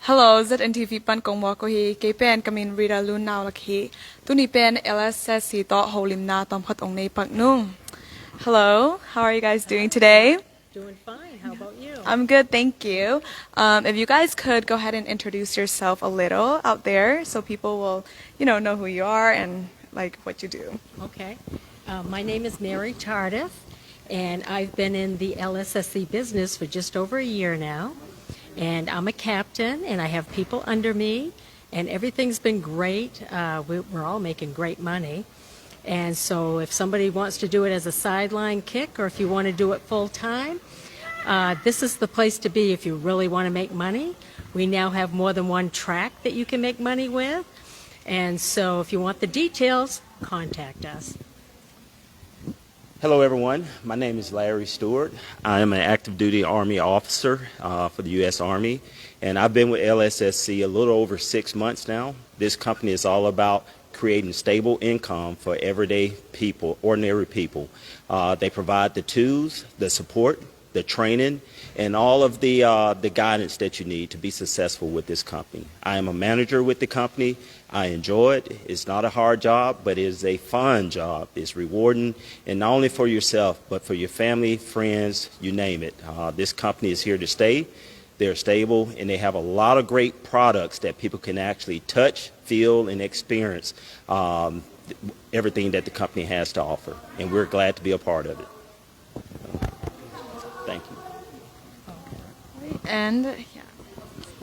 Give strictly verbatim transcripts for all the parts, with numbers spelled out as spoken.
Hello, Z N T V pan kong muak uh hi. Kei pen ka min Rita Lun Nau Lak hi. Tuni pen L S S C tawh holimna tawmkhat ong nei pak nung. Hello, how are you guys doing today? Doing fine. How about you? I'm good, thank you. Um, if you guys could go ahead and introduce yourself a little out there so people will, you know, know who you are and like what you do. Okay. Uh, my name is Mary Tardif, and I've been in the L S S C business for just over a year now. And I'm a captain, and I have people under me, and everything's been great. Uh, we, we're all making great money. And so, if somebody wants to do it as a sideline kick, or if you want to do it full time, uh, this is the place to be if you really want to make money. We now have more than one track that you can make money with. And so, if you want the details, contact us. Hello, everyone. My name is Larry Stewart. I am an active duty Army officer uh, for the U S Army, and I've been with L S S C a little over six months now. This company is all about creating stable income for everyday people, ordinary people. Uh, they provide the tools, the support, the training, and all of the uh, the guidance that you need to be successful with this company. I am a manager with the company. I enjoy it. It's not a hard job, but it is a fun job. It's rewarding, and not only for yourself, but for your family, friends, you name it. Uh, this company is here to stay. They're stable, and they have a lot of great products that people can actually touch, feel, and experience um, everything that the company has to offer. And we're glad to be a part of it. Thank you. And yeah.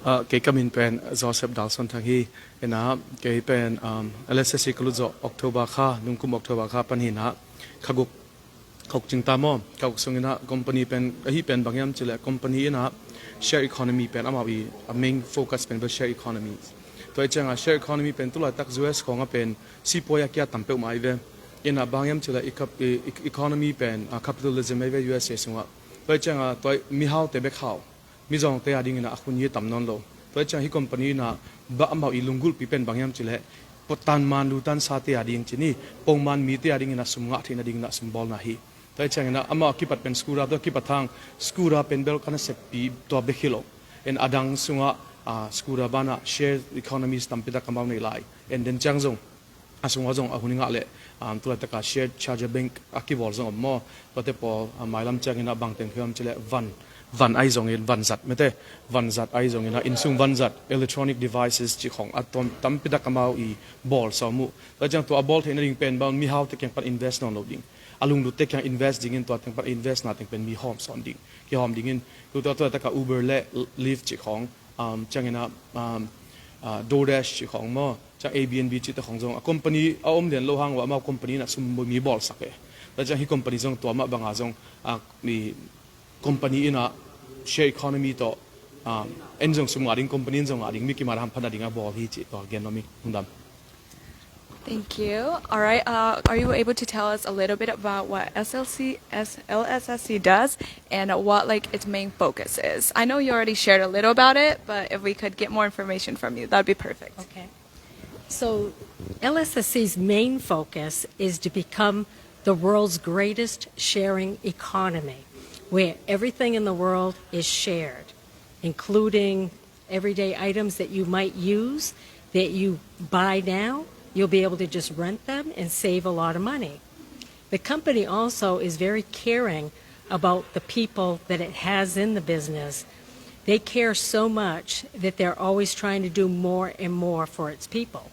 Uh, kei ka min pen Joseph Dalson Thang hi. Ina kei pen um, L S S C ka lut zawh October kha, nungkum October kha pan hi na, kha guk, kha guk cing ta maw, kha guk sung ina company pen, ahi pen bang hiam cileh company ina share economy pen amau i a main focus pen bel share economy. Tua i cianga share economy pen tulaitak U S khawng a pen sipuai a kia tam peuhmah i ve. Ina bang hiam cileh i cap-, i, i, economy pen uh, capitalism i ve U S A sungah. Tua i cianga tua i mihaute bek hau. Mizawngte a dingin a khun hi tam nawn lo. Tua i ciang hi company in a ba amau i lunggulhpi pen bang hiam cileh, pawtan man lutan sate a ding cini, pongman mite a dingin a sum ngah theihna dingin a sumbawlna hi. Tua i ciangin a amau a kipat pen Skoda, tua kipat hang Skoda pen bel kana seppi tua bek hi lo. En a dang sungah a Skoda banah share economies tampitak amau nei lai. En den ciang zong a sungah zong a hun i ngah leh um, tulaitak a shared charger bank a kibawl zong om maw? Tuate pawl a mailam ciangin a bangteng phiam cileh van, van ai zongin van zat mete, van zat ai zongin a innsung van zat electronic devices cih khong a tom tampitak amau i bawl sa om uh. Tua ciang tua a bawl theihna ding pen bang mihaute kiang pan invest nawn lo ding, a lunglutte kiang invest dingin tua teng pan invest na teng pen mi hawm sawn ding, kihawm dingin tua tua tulaitak a Uber le Lyft cih khong um, ciangin a um, uh, DoorDash cih khong maw, ciang Airbnb cihte khong zong a company a om lian lo hang uh amau company in a sum mi bawlsak e. Tua ciang hi company zong tua mah banga zong a mi company in a share economy tawh um, en zong sum ngah ding, company in zong ngah ding, mi kimat a hamphatna ding a bawl hi cih tua gen lo mi. Lungdam. Thank you. All right. Uh, are you able to tell us a little bit about what S L C, S, L S S C does and what like its main focus is? I know you already shared a little about it, but if we could get more information from you, that'd be perfect. Okay. So, L S S C's main focus is to become the world's greatest sharing economy, where everything in the world is shared, including everyday items that you might use that you buy now. You'll be able to just rent them and save a lot of money. The company also is very caring about the people that it has in the business. They care so much that they're always trying to do more and more for its people.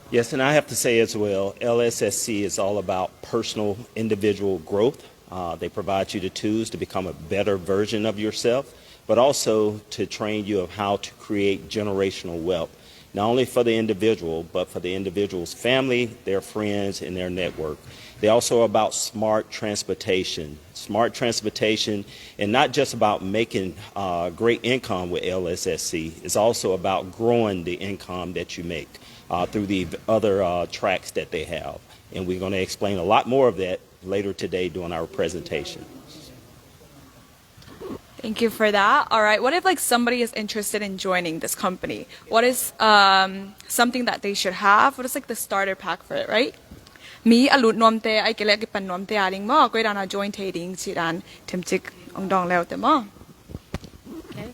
Yes, and I have to say as well, L S S C is all about personal, individual growth. Uh, they provide you the tools to become a better version of yourself, but also to train you of how to create generational wealth, not only for the individual, but for the individual's family, their friends, and their network. They also about smart transportation. Smart transportation, and not just about making uh, great income with L S S C, it's also about growing the income that you make uh, through the other uh, tracks that they have. And we're going to explain a lot more of that later today during our presentation. Thank you for that. All right. What if like somebody is interested in joining this company? What is um, something that they should have? What is like the starter pack for it, right? Mi a lut nuamte, ai kei leh a kipan nuamte a ding maw, koi dan a join thei ding cih dan themcik ong dawng leute maw. Okay.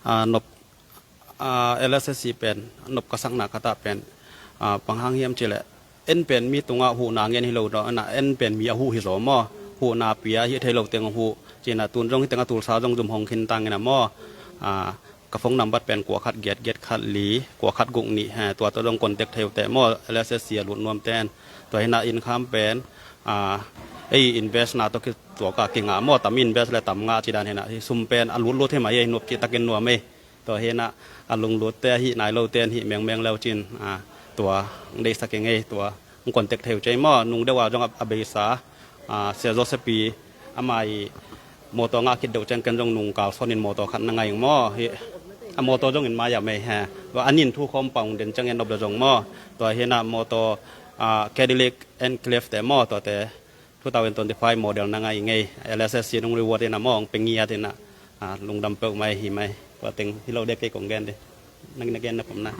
ah, nop, ah, L S S C pen nop ka sakna khat ah pen, ah, bang hang hiam cih leh, en pen mi tungah huhna ngen hi lo, en pen mi a huh hi zaw maw. Huhna pia hi thei lo teng huh, ci-in ah tun zong hi teng a tulsa zong zum hong khin tangin ah maw. Ah, ka phone number pen kua khat giat giat khat li, kua khat guk nih, he, tua tawh zong contact thei uh teh maw, L S S C a lut nuamte in. Tua hi-in ah income pen, ah, ei invest na tawh kituak a kingah maw, tam invest leh tam ngah ci dan hi-in ah, hi sum pen a lutlut hi mah hi, nuam cih takin nuam ei. Tua hi-in ah a lunglutte, a hih nai lote in hih mengmeng le uh cin, ah, tua deihsak ing ei, tua contact thei uh ci ei maw. Nung deuh a zong a, a beisa, ah, Sia Joseph ii ama ii mawtaw ngah khit deuh ciang ken zong nung kalsuan in mawtaw khat na ngah ing maw. Hih A mawtaw zong in mai-ah mei he. Tua a nin thu khawm pang den ciang en nop lo zong maw. Tua hi-in ah mawtaw, ah, Cadillac Enclave te maw, tuate two thousand twenty-five model na ngai ngei. L S S C in hong reward in ah maw, hong pia ngiat in ah, ah, lungdam peuhmah hi mai. Tua teng hi lo dek kei kong gen dih. Na, na gen na pom na.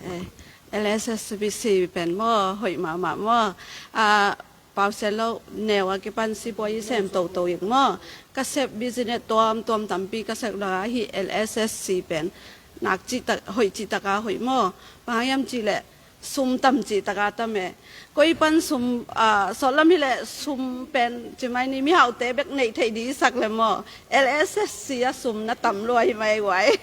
Eh, L S S C pen maw, hoih mahmah maw. Ah, Pausiat lo neu a kipan sipuai i sem toto ing maw. Ka sep business tuamtuam tampi ka sep lo a, hih L S S C pen nak cihtak, hoih cihtaka hoih maw. Bang hang hiam cihleh sum tam cihtaka tam e. Koi pan sum, ah, sawt lam hileh sum pen ci mai ni, mihaute bek neih theih ding i sak le maw. L S S C a sum na tam lua hi mai guai.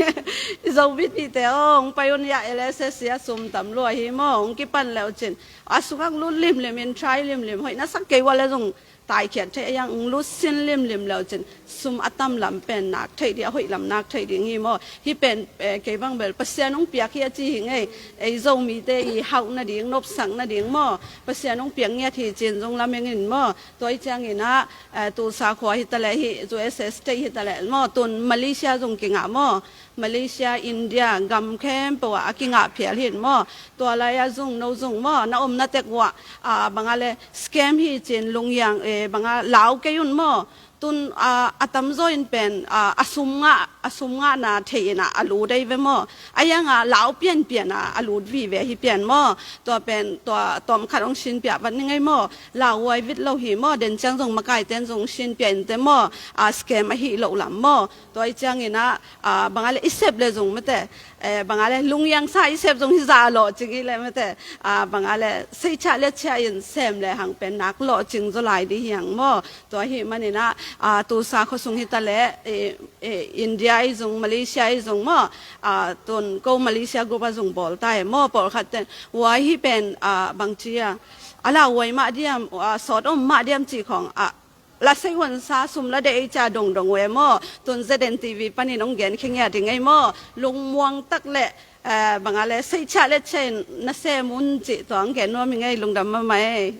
I Zomi mite aw, hong pai un ya, L S S C a sum tam lua hi maw, hong kipan le uh cin. A sungah hong lut limlim in, try limlim, hoih na sak kei ua le zong taikhiat theih a, hong lut sin limlim le uh cin. Sum a tam lam pen nak theih ding, a hoih lam nak theih ding hi maw. Hih pen, eh, kei bang bel Pasian hong piak hi a ci hi ngei. Ei Zomite i hauh nading, nopsak nading maw. Pasian hong piak ngiat hi cin zong lamen in maw. Tua i ciangin ah, eh, Tulsa khua hi taleh, hih U S A state hi taleh maw, tun Malaysia zong kingah maw, Malaysia, India, gam khempeuh ah a kingah phial hi maw. Tua lai-ah zong, no zong maw, na omna tek uah, ah, bang a le scam hi cin lunghiang, eh, bang a lau kei un maw. Tun, ah, a tamzaw in pen, ah, a sum ngah, a sum ngahna thei in ah a lut dei ve maw. A hiang a lau pianpian a a lut vive hi pian maw. Tua pen, tua tawmkhat hong sinpiah vat ni ngei maw. Lauhuai vit lo hi maw, den ciang zong makaiten zong sinpiah in te maw, a scam ahi loh lam maw. Tua i ciangin ah, a, bang a le i sep le zong mate, eh, bang a le lunghiang sa i sep zong hi zah lawhcing i le mate, a, bang a le seichah le chiah in sem le hang pen nak lawhcing zaw lai ding hi hang maw. Tua hi manin ah, a, Tulsa khuasung hi taleh, eh, eh, India i zong, Malaysia i zong maw, a, tun ko Malaysia group a zong bawl ta e maw, pawlkhat ten. Huai hi pen, a, bang ci a, a lauhuai mah diam, a, sawt om mah diam ci khong, a, la sei huan sa sum la dei ei ca dongdong uh e maw. Tun Z N T V panin hong gen khe ngiat ding ei maw. Lungmuang tak le, eh, bang a le seichah le chiah in na sem un cih tua hong gen nuam hi ngei, lungdam mahmah ei.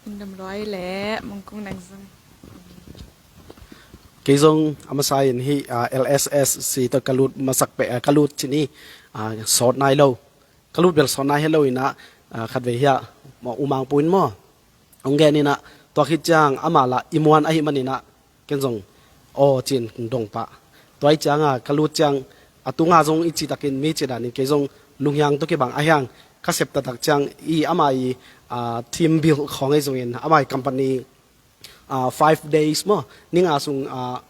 Lungdam lua ei le, mangkung nang zong. Kei zong a masa in hih, ah, L S S C tawh ka lut masak peh, ah, ka lut cin hi, ah, sawt nai lo. Ka lut bel sawt nai hi lo in ah, ah, khatvei hiah, ma, U Mang Pu in maw. Hong gen in ah, tua khit ciang amah lah i muan ahih manin ah, ken zong aw cin dong pah. Tua i ciang a ka lut ciang, a tunga zong i cih takin mi cih danin kei zong lunghiang tawh kibang a hiang ka sep taktak ciang i amah i, ah, team build khawng ei zongin amah i company, ah, five days maw, ni nga sung, ah,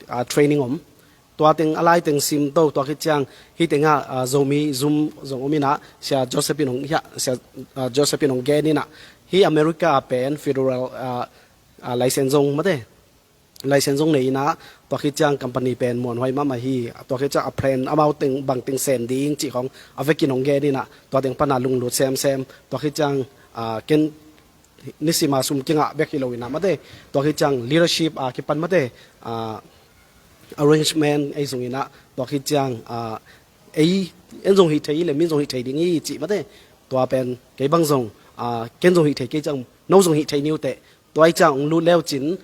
ah, training om. Tua teng a lai teng sim to, tua khit ciang hih tengah, ah, Zomi Zoom zong om in ah, Sia Joseph in hong, hiah, Sia, ah, Joseph in hong gen in ah, hih America a pen federal, ah, ah, license zong mate, license zong nei in ah, tua khit ciang company pen muanhuai mahmah hi, tua khit ciang a plan amau teng bang teng sem ding cih khong a vekin hong gen in ah, tua teng pan a lunglut semsem, tua khit ciang, ah, ken nisim a sum kingah bek hi lo in ah mate, tua khit ciang leadership a kipan mate, ah, arrangement ei zong in ah, tua khit ciang, ah, ei, en zong hih thei le min zong hih thei ding hi cih mate, tua pen kei bang zong, ah, ken zong hih thei kei ciang no zong hih thei ni uh teh, tua i ciang hong lut le uh cin,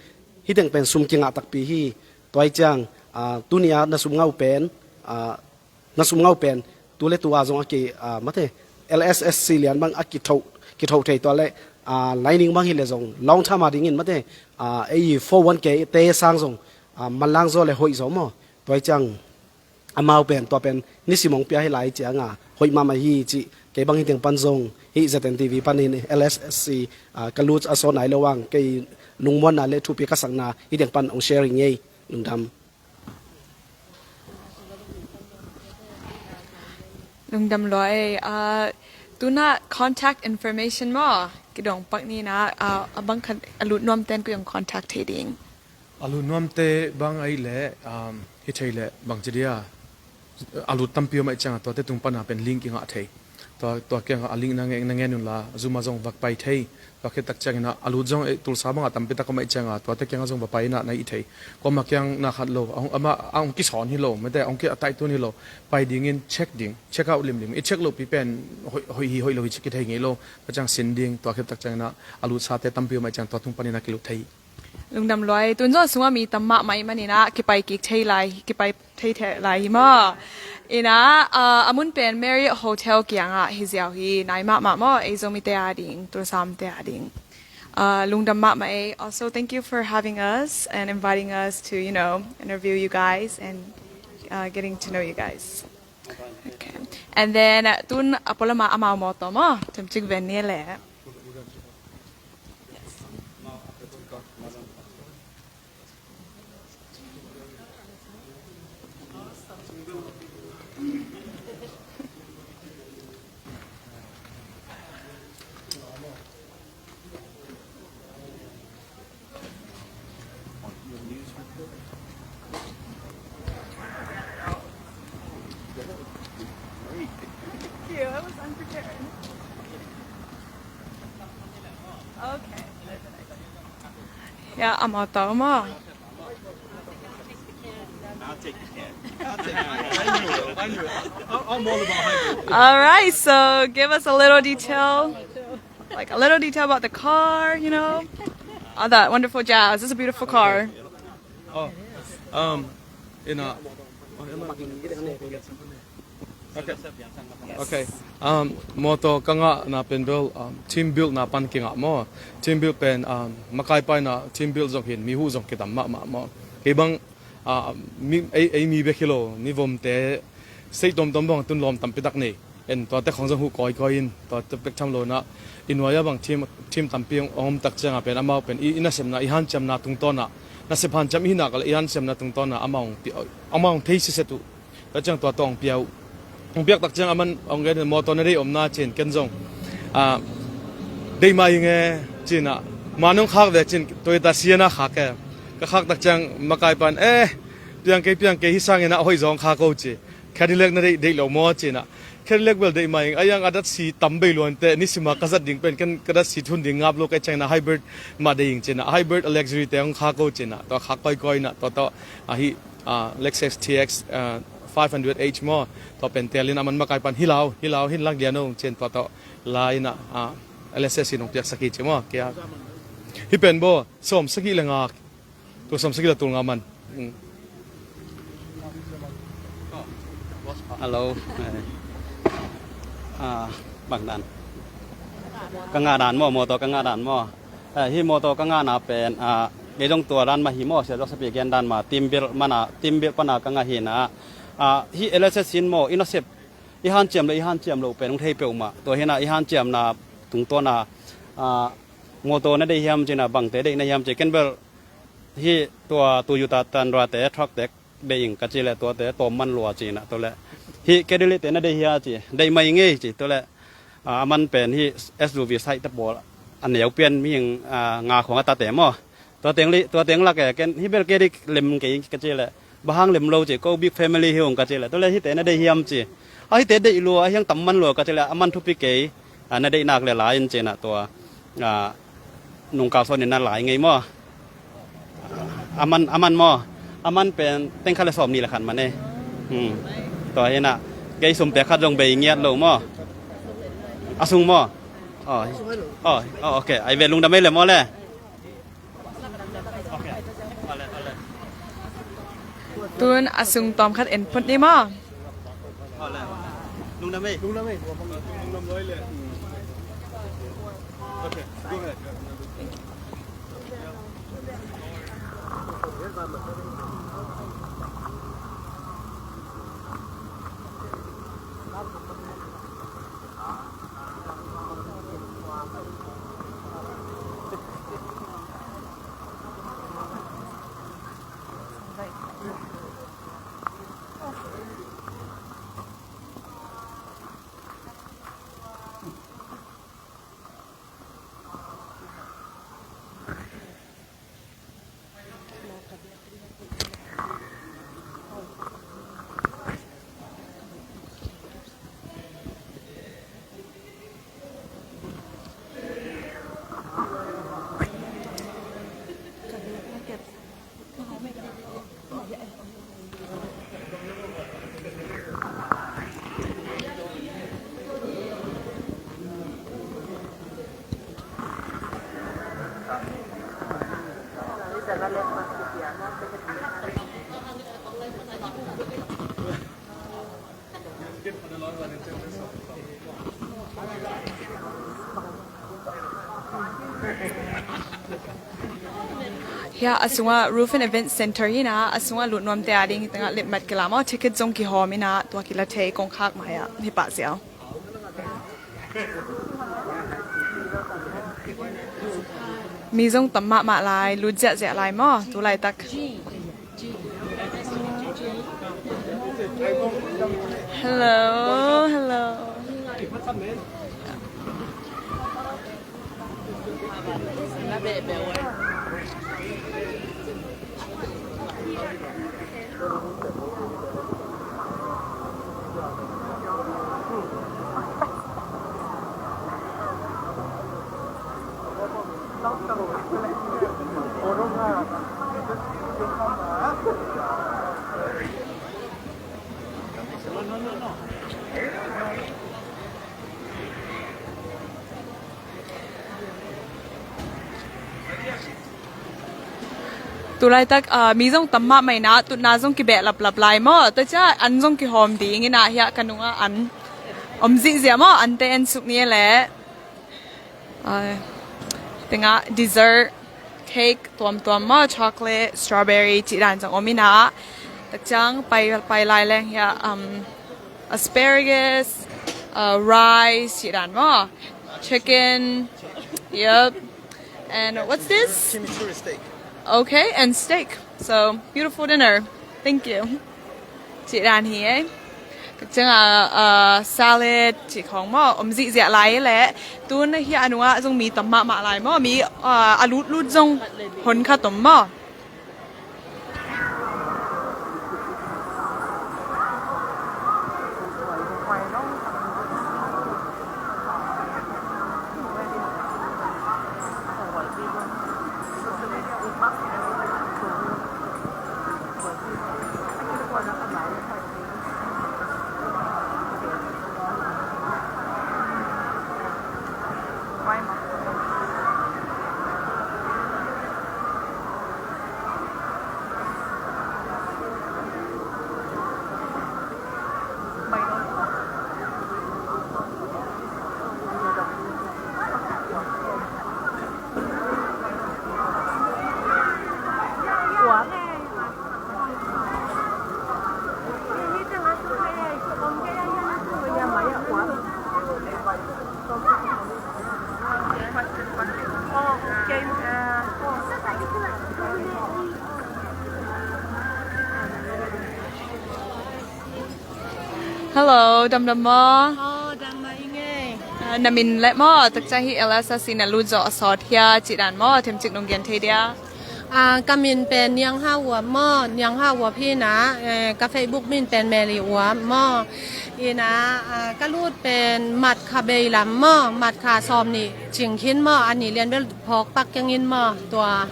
hih teng pen sum kingah takpi hi, tua i ciang, ah, tuni a na sum ngah uh pen, ah, na sum ngah uh pen, tu le tu a zong a ki, ah, mate, L S S C lian bang a kitho, kitho thei tua le, ah, lining bang hi le zong, long term a dingin mate, ah, ei four one K te sang zong, ah, manlang zaw le hoih zaw maw, tua i ciang, amau pen, tua pen, nisim hong pia hi lai ciang a, hoih mahmah hi cih, kei bang hih teng pan zong, hih Z N T V panin, L S S C, ah, ka lut a sawt nai lo ang, kei lungmuanna le thupi ka sakna, hih teng pan hong sharing ngei, lungdam. Lungdam lua ei, ah, tuna contact information maw, kidong pak ni na, ah, a bang khat a lut nuam ten koi hong contact thei ding. A lut nuamte bang ahih leh, um, hi thei leh bang ci dia, a lut tampi om ahih ciangin tuate tung pana pen link i ngah thei. Tua, tua kiangah a link na ngen, na ngen unla, Zoom ah zong vak pai thei. Tua khit tak ciangin a lut zong, eh, Tulsa bangah tampi tak om ahih ciangin tuate kiangah zong va pai in na hih thei. Kuamah kiang na khat lo, a hong, amah, a hong kisawn hi lo, mate, a hong ki a taitun hi lo. Pai dingin check ding, check out limlim. I check lopi pen hoih, hoih hi, hoih lo hi ci kithei ngei lo. Tua ciang sin ding, tua khit tak ciangin a lutsate tampi om ahih ciangin tua tung panin a kilut thei. Lungdam lua ei, tun zong a sungah mi tam mahmah ih manin ah kipai kik thei lai, kipai thei thei lai hi maw? Inah, ah, a mun pen Marriott Hotel kiangah hi ziau hi, nai mahmah maw, ei Zomite a ding, Tulsamte a ding. Ah, lungdam mahmah ei. Also, thank you for having us and inviting us to, you know, interview you guys and, uh, getting to know you guys. Okay. And then, uh, tun a pualamah amau mawtaw maw, tum cik ven ni leh. Thank you. I was unprepared. Okay. Yeah, I'm out. I'll take the can. I'll take the can. I knew it. I knew it. I'm all about hybrid. All right, so give us a little detail, like a little detail about the car, you know, all that wonderful jazz. It's a beautiful car. Oh, um, in a. Okay. Okay. Um, mawtaw ka ngahna pen bel, um, team build na pan kingah maw. Team build pen, um, makai paina team build zong hin, mi huh zong kitam mahmah maw. Kei bang, ah, mi, ei, ei mi bek hi lo, ni vomte, sei tomtom bang tun lawm tampi tak nei. En tuate khong zong huh kawikawi in, tuate pek tham lo na, i nuai-ah bang team, team tampi hong om tak ciangah pen, amau pen, i, i nasepna, i hanciamna tungtawnah, nasep hanciam i hihna ka leh i hanciamna tungtawnah, amau hong pi-, amau hong thei siset uh. Tua ciang tua tawh hong pia uh. Hong piak tak ciang aman hong gen, mawtaw na deih omna ci-in ken zong, ah, deih mah ing e ci-in ah, man hong khak ve ci-in Toyota Sienna khak e. Ka khak tak ciang makai pan, eh, piang kei, piang kei, hih sangin ah hoih zaw hong khak o ci. Cadillac na deih, deih lo maw ci-in ah. Cadillac bel deih mah ing, a iang a datsi tam bei luan teh, nisima ka zat ding pen, ken ka datsi thun ding ngap lo ka hih ciangin ah hybrid mah deih ing ci-in ah. Hybrid a luxury te hong khak o ci-in ah. Tua khak kawikawi in ah, tua tawh, ah, hih, ah, Lexus T X, ah, five hundred H maw, tua pen tel in aman makai pan hi lau, hi lau, hin lak lian o, ci-in tua tawh la in ah, ah, L S S in hong piaksak hi ci maw, kia. Hih pen baw, sawm sagih le nga, tua sawm sagih le tul nga man. Mm. Hello. Eh. Ah, bang dan. Ka ngah dan maw, mawtaw ka ngah dan maw. Eh, hih mawtaw ka ngahna pen, ah, kei zong tua dan mah hi maw, Sia Joseph i gen dan mah, team build mana, team build pana ka ngah hi na, ah, hih L S S in maw, i nasep, i hanciam le i hanciam loh pen hong thei peuhmah. Tua hi na, i hanciamna tungtawna, ah, mawtaw na deih hiam ci na, bangte deih na hiam ci, ken bel hih tua Toyota Tundra te, truck te, deih ing ka ci leh tuate tawm man lua ci na, tua leh hih Cadillac te na deih hia ci, deih mah ing e ci, tua leh, ah, aman pen hih S U V size te pawl a neu pian mihing, ah, nga khong a tate maw. Tua teng li, tua teng lak e, ken hih bel kei deih lem kei ka ci leh, bang hang lem lo ci, ko big family hi ung ka ci leh, tua leh hihte na deih hiam ci. A hihte deih lua, a hiang tam man lua ka ci leh, aman thupi kei, ah, na deih nak leh la in ci na tua, ah, nungkal sawn in na la ing e maw. Aman, aman maw. Aman pen teng khat le sawm nih le khat man e. Hmm. Tua hi na. Kei sum pek khat zong bei ngiat lo maw. A sung maw. Oh. Oh, oh, okay. Ai ve lungdam ei le maw le. Tun a sung tawm khat en phot ni maw. Lungdam ei. Lungdam ei. Okay, go ahead. Hia a sungah Rufin Event Center hi-in ah, a sungah lut nuamte a ding hi tengah letmat kila maw, ticket zong kihawm in ah, tua kila thei kongkhak mai ah hi pah ziau. Mi zong tam mahmah lai, lut ziahziah lai maw tu laitak. Hello, hello. Tu laitak, ah, mi zong tam mahmah in ah, tutna zong kibeh laplap lai maw. Tua ciang an zong kihawm ding in ah, hiah ka nungah an om zihziah maw, ante en suk ni leh. Ah, tengah dessert, cake tuamtuam maw, chocolate, strawberry cih dan zong om in ah. Tak ciang pai, pai lai leng hiah, um, asparagus, uh, rice cih dan maw, chicken, yep. And what's this? Chimichurri steak. Okay, and steak. So, beautiful dinner. Thank you. Cih dan hi ei. Ka ciang a, a, salad cih khawng maw, om zihziah lai leh. Tun hiah a nungah zong mi tam mahmah lai maw, mi, a, a lutlut zong hon khat om maw. Hello, damdam maw? Aw, damdam ing ei. Ah, na min le maw, takca hi L S S in na lut zawh a sawt hia cih dan maw, themcik nong gen thei dia? Ah, ka min pen Niang Hau Uap maw, Niang Hau Uap hi na, eh, ka Facebook min pen Mary Uap maw. Ina, ah, ka lut pen Mat Kha bei lam maw, Mat Kha sawm nih cing khin maw, a nih lian bel phawk pak keng in maw, tua.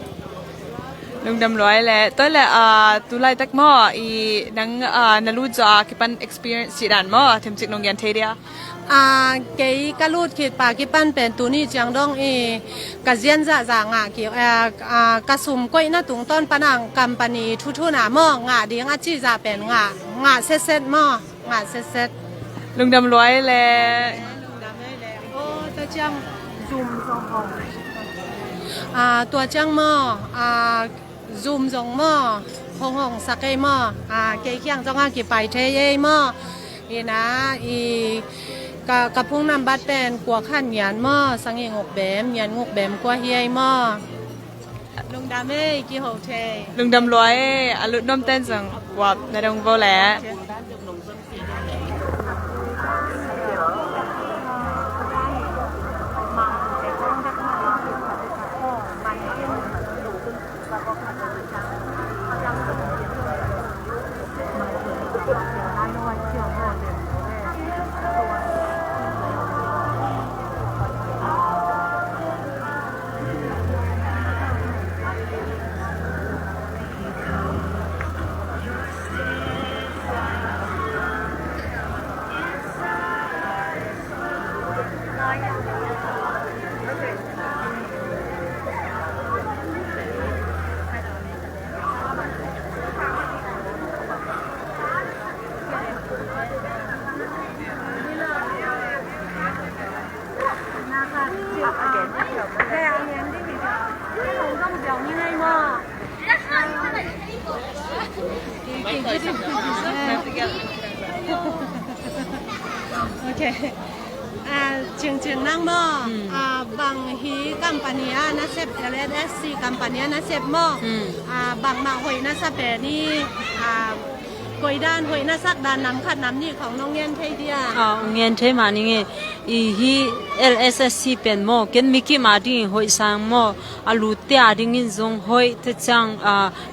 Lungdam luai le, tua le, ah, tu laitak maw, i nang, ah, na lut zawh a kipan experience cih dan maw, themcik nong gen thei dia? Ah, kei ka lut khit pa kipan pen tuni ciang dong i ka zian zahzah ngah ki, ah, ah, ka sum koihna tungtawn pan a company thuthun a maw, ngah ding a cih zah pen ngah, ngah setset maw. Ngah setset. Lungdam luai le. Lungdam luai le. Aw, tua ciang zum zong hong. Ah, tua ciang maw, ah, zum zong maw, hong hong sak ei maw. Ah, kei kiang zong a kipai thei ei maw. Ina, i ka, ka phung nambat pen kua khan ngian maw, sagih nguk bem, ngian nguk bem kua hi ei maw. Lungdam ei, kiho thei. Lungdam luai ei, a lut nuam ten zong uap na dong vo le. Cingcing nang maw? Bang hi company a na sep, L S S C company a na sep maw? Bangmah hoih na sa pen hi. Koidan hoih na sak dan nam khat nam nih khawng nong ngen thei dia? Ngen thei mah ning e. I hi L S S C pen maw, ken mi kim a ding hoih sang maw? A lute a dingin zong hoih te ciang,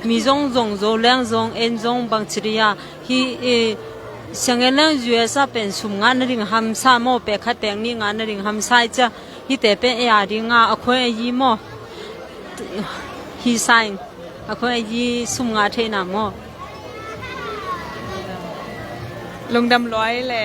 mi zong zong zo leng zong en zong bang ci dia? Hi, siangin leng U S a pen sum ngah nading hamsa maw, pek khat pek nih ngah nading hamsa i cia. Hite pen ei a dinga a khuai a yi maw? Hi saing a khuai a yi sum ngah theihna maw? Lungdam luai le.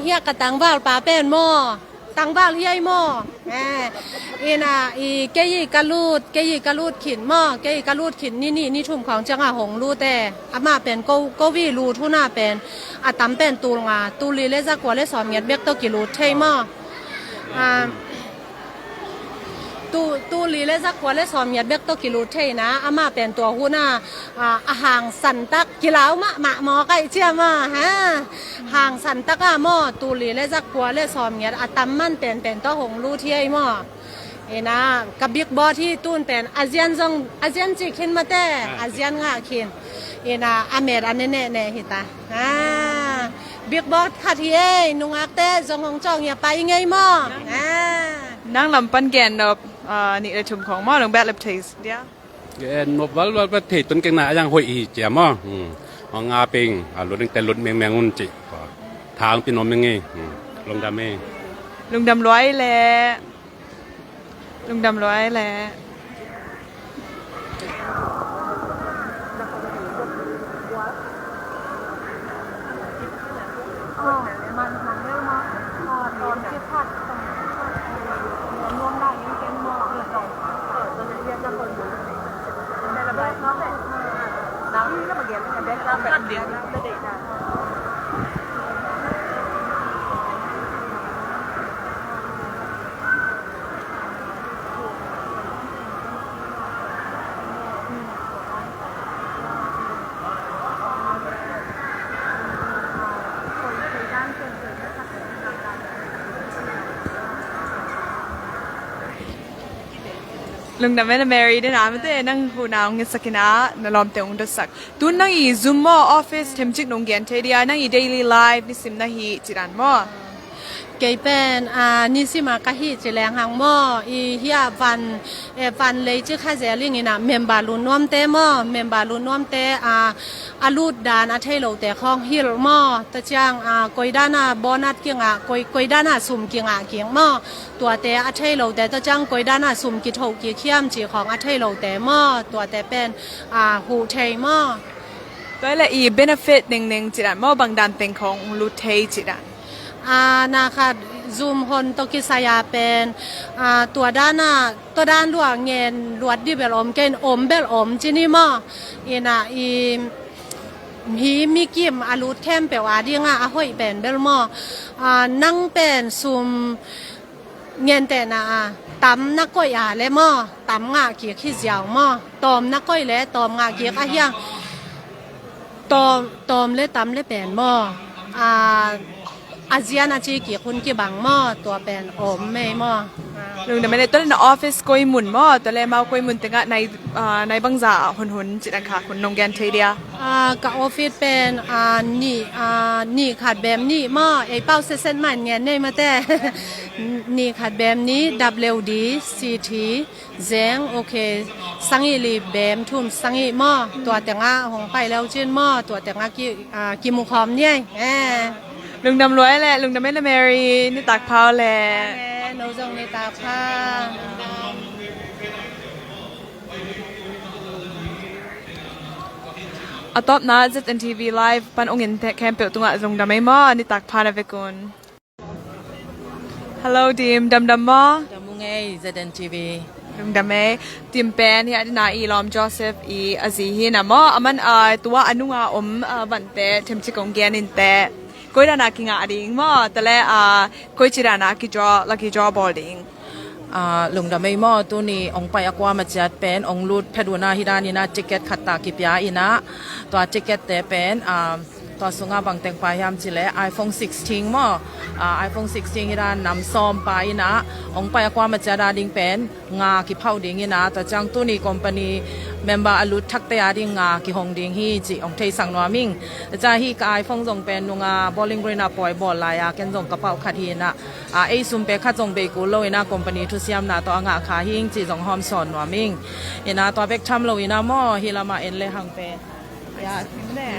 Hiah ka tangval pa pen maw? Tangval hiai maw? Ina, i kei i ka lut, kei i ka lut khin maw? Kei i ka lut khin ni nih ni thum khawng ciangah hong lut e. Amah pen ko, ko vi lut huna pen a tam pen tul nga, tul li le za kua le sawm ngiat bek tawh kilut thei maw? Tu, tul li le za kua le sawm ngiat bek tawh kilut theina, amah pen tua huna a hangsan tak kilau mahmah maw kaih cia maw? Hangsan taka maw, tul li le za kua le sawm ngiat a tam man penpen tawh hong lut hiai maw? Ina, ka big boss hi tun pen a zian zong, a zian cih khin mate, a zian ngah khin. Ina, a met a ne nehneh hita. Big boss khat hi ei, nungakte zong hong cawng ia pai ngei maw? Nang lam pan gen nop nih le thum khawng maw, long bet lep thei dia? Gen nop val val bet thei tun keng na a yang hoih hi cia maw? Hong a ping a lut ing te lut mengmeng un cih. Thang pin om ing ei. Lungdam ei. Lungdam luai le. Lungdam luai le. Lungdam e na Mary, den a mate nang huhna hong ngetsak in a, na lawmte hong dotsak. Tun nang i zum maw, office themcik nong gen thei dia, nang i daily life nisim na hi cidan maw? Kei pen a, nisim a ka hih ci leng hang maw, i hiah van, e, van lei ci kha zel ing ina, member lut nuamte maw, member lut nuamte a, a lut dan a thei lote khawng hilh maw, ta ciang a, koi dan a bonus kingah, koi, koi dan a sum kingah kik maw, tuate a thei lote, ta ciang koi dan a sum kithoh kik hiam ci khawng a thei lote maw, tuate pen a, huh thei maw? Tua le i benefit ningning cidan maw, bang dan teng khawng lut thei cidan? A, na khat zum hon tawh kisai a pen a, tua dan a, tua dan lua ngen luat di bel om kei in, om bel om ci ni maw? Ina i hi mi kim a lut khempeuh a dinga a hoih pen bel maw? A, nang pen sum Ngentehna a, tam na koih a le maw, tam ngah kik hi ziau maw? Tawm na koih le tawm ngah kik a hiang. Tawm, tawm le tam le pen maw? A, A zian a ci kik hun kibang maw, tua pen om mei maw. Lungdam ei. Tua le na office koi mun maw, tua le mau koi mun tengah nai, ah, nai bangza hunhun cih dan kha hun nong gen thei dia? Ah, ka office pen, ah, nih, ah, nih khat bem nih maw, ei pau setset man ngen nei mate. Nih khat bem nih, W D, C T, Zeng, okay. Sangih li bem thum sangih maw, tua tengah hong pai leu cin maw, tua tengah ki, ah, kimukhawm ni ei. Eh. Lungdam luai le, lungdam ei le Mary, nitak pha le. Amen. No zong nitak pha. A tawpna Z N T V Live pan ong in te khempeuh tungah lungdam ei maw, nitak pha na vekun. Hello Dim, damdam maw? Damdam ung ei, Z N T V. Lungdam ei. Dim pen hi a dina i lawm Joseph i a zi hi na maw? A man a tua a nunga om a vante themci kong gen in te. Koi dana kingah ding maw? Tale a koi ci dana kijaw, lucky draw bawl ding. Ah, lungdam ei maw, tuni ong pai a kua maciat pen ong lut phet una hi dan ina ticket khat ta kipia ina. Tua ticket te pen, ah, tua sunga bangteng pa hiam cile iPhone sixteen maw, ah, iPhone sixteen hi dan nam sawm pa ina, ong pai a kua maciat a ding pen nga kiphauh ding ina, tua ciang tuni company member a lut thakte a ding nga kihong ding hi ci ong theisak nuam ing. Tua ciang hi ka iPhone zong pen nunga Bowling Green a pawi bawl lai a ken zong ka pauh khat hi ina, ah, ei sum pe khat zong bei kul lo ina company thusiamna tawh a ngah kha hing ci zong hawm sawn nuam ing. Ina tua bek tham lo ina maw, hi lama en le hang pe. Ya, ne.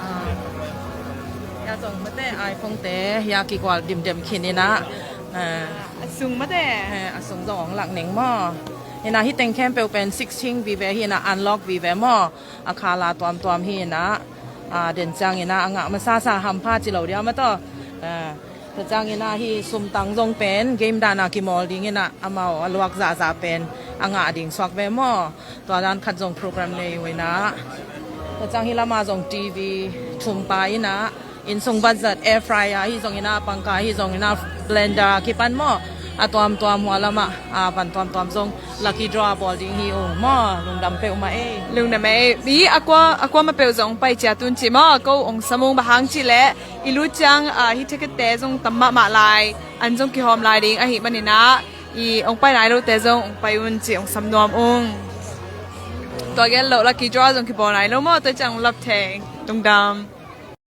Ah. Ya zong mate iPhone te ya kikual dimdem khin ina. Ah. A sung mate. Eh, a sung zong ong lak ning maw. Ina hi teng khempeuh pen sixteen vive hi ina, unlock vive maw. A khala tuamtuam hi ina. Ah, den ciang ina a ngah masasa hampha ci lo dia maw taw. Ah. Tua ciang ina hi sumtang zong pen game dana kimawl ding ina amau a luak zahzah pen a ngah ding suak ve maw. Tua dan khat zong program nei uh ina. Tua ciang hi lama zong T V thum pa ina, innsung batzat, air fryer hi zong ina, pangka hi zong ina, blender kipan maw. A tuamtuam hua lama a pan tuamtuam zong lucky draw a bawl ding hi ung maw. Lungdam peuhmah ei. Lungdam ei. Mi a kua, a kua ma peuh zong pai cia tun ci maw, ko ong sam ung, bang hang ci leh i lut ciang, ah, hi ticket te zong tam mahmah lai, an zong kihawm lai ding ahi manin ah, i ong pai nai lote zong ong pai un ci ong sam nuam ung. Tua gel loh lucky draw zong kibawl nai lo maw, tua ciang ong lap thei. Lungdam.